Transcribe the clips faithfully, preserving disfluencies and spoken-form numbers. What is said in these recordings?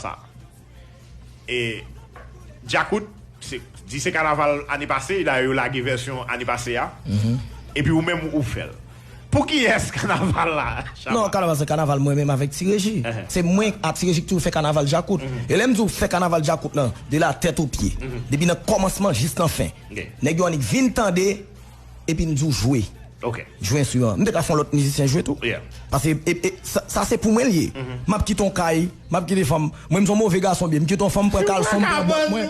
sa. E Djakout, se, di se kanaval ane pase, dayè yo lage vèsyon ane pase a. Epi ou menm ou fè l. Pou kiyès kanaval la, Shabba? Non, kanaval se kanaval mwen menm avèk Ti Reji. Se mwen ak Ti Reji ki toujou fè kanaval Djakout. E lè m di w fè kanaval Djakout lan, de la tèt o pye. Depi nan kòmansman jis nan fen. Nèg yo annik vin tande, epi m di w jwe. Jwe enstriman. M te ka fè yon lòt mizisyen jwe tou. Paske e, e, sa, sa se pou mwen l ye. M ap kite yon kay, m ap kite fanm. Mwen, m se yon move gason byen. M kite yon fanm, m pran kalson, m pran bòt mwen.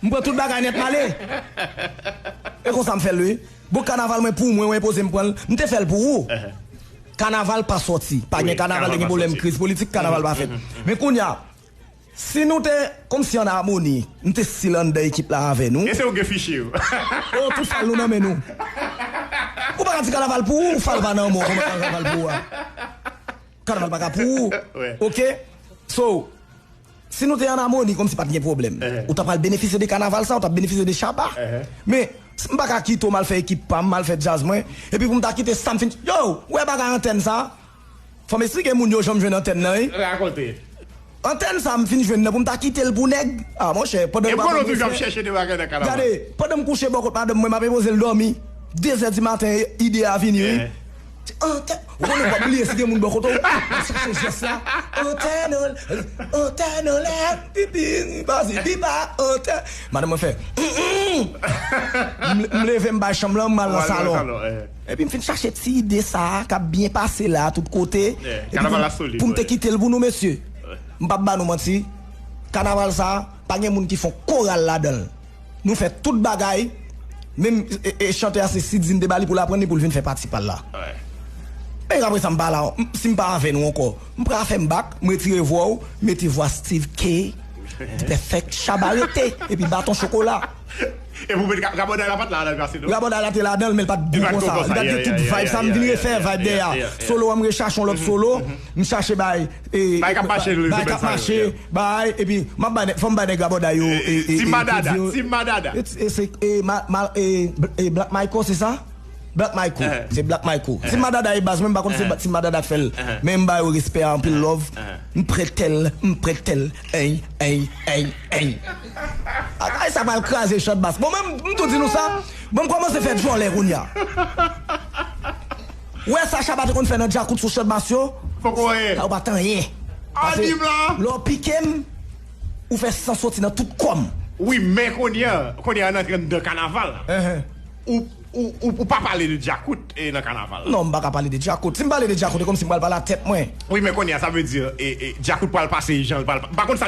M pran tout bagay nèt, m ale. E konsa m fè l, wi. Bon, kanaval mwen pou mwen, ou enpoze m pran l. M te fè l pou ou. Kanaval pa sòti. Pa gen kanaval, te gen pwoblèm kriz politik, kanaval pa fèt. Men kounye a, si nou te kòmsi an amoni, m te still anndan ekip la avè nou. E se ou gen fichye yo. Oh, tout fal nou nan men nou. Ou pa ka di kanaval pou ou, ou fal pa nan men w, kòman kanaval pou ou a? Kanaval pa ka pou ou. Oke? So, si nou te an amoni, kòmsi pa t gen pwoblèm. Ou ta pral benefisye de kanaval sa, ou ta benefisye de Shabba. Men, m pa ka kite w m al fè ekip pa m, m al fè djaz mwen, epi pou m ta kite sa m fin, yo, wè bagay antèn sa. Fò m esplike moun yo jan m jwenn antèn nan, wi. Rakonte. Antèn sa m fin jwenn nan pou m ta kite l pou nèg. Ah, monchè, pandan nou pa konn refren. Chèche de bagay nan kanaval. Gade, pandan m kouche bò kot madanm mwen, m ap enpoze l dòmi. De zè di maten, ide a vini, wi. Antèn, ou konnen w ap bliye si gen moun bò kote w. W ap chache jès la. Antèn, antèn anlè, pipi, pase, pipa, antèn. Madanm mwen fè, m, m leve, m bay chanm lan, m al nan salon. Epi m fin chache ti ide sa a k ap byen pase la tout kote. Epi pou m te kite l pou nou, mesye. M p ap ba nou manti. Kanaval sa a, pa gen moun ki fè yon koral ladan l. Nou fè tout bagay. Menm e, e, chantè a, se Sidzin te ba li pou l aprann li pou l vin fè pati pa l la. Men apre sa, m pa la. M, si m pa avè nou ankò, m pral fè m bak, m retire vwa w, mete vwa Steve K. Pèfèk, Shabba rete, epi baton chokola. E pou met Rabòday la pa t la, la pase, non? Rabòday la te ladan l, men l pa t gwo konsa. Li pa t gen tout vibe sa, m vin refè vibe dèyè a. Solo an, m rechache yon lòt solo, m chache bay, e, bay k ap mache, bay k ap mache, bay, epi m ap bay nèg, fò m bay nèg Rabòday yo, e, e, Team Madada, Team Madada. E, se, e, ma, ma, e, e, Black Michael, se sa? Black Michael. Se Black Michael. Team Madada e baz, mwen m pa konn se Team Madada k fè l. Men m ba yo respè a, anpil love. M prete l, m prete l. Ey, ey, ey, ey. Ay, sa pral kraze Shot Bass. Bon, mwen, m tou di nou sa. Bon, m kòmanse fè djòlè kounye a. Wè sa Shabba te konn fè nan Djakout sou Shot Bass yo? Poko ye. Sa yo pa t anyen. Paske lè w pike m, ou fè san soti nan tout kò m. Wi, men kounye a, kounye a n antre anndan kanaval. Ou, ou, ou, ou pa pale de Djakout, e, nan kanaval la. Non, m pa ka pale de Djakout. Si m pale de Djakout, e kòmsi m pral pale a tèt mwen. Wi, men kounye a, sa vle di, e, e, Djakout pral pase jan l pral pa-, m pa konn sa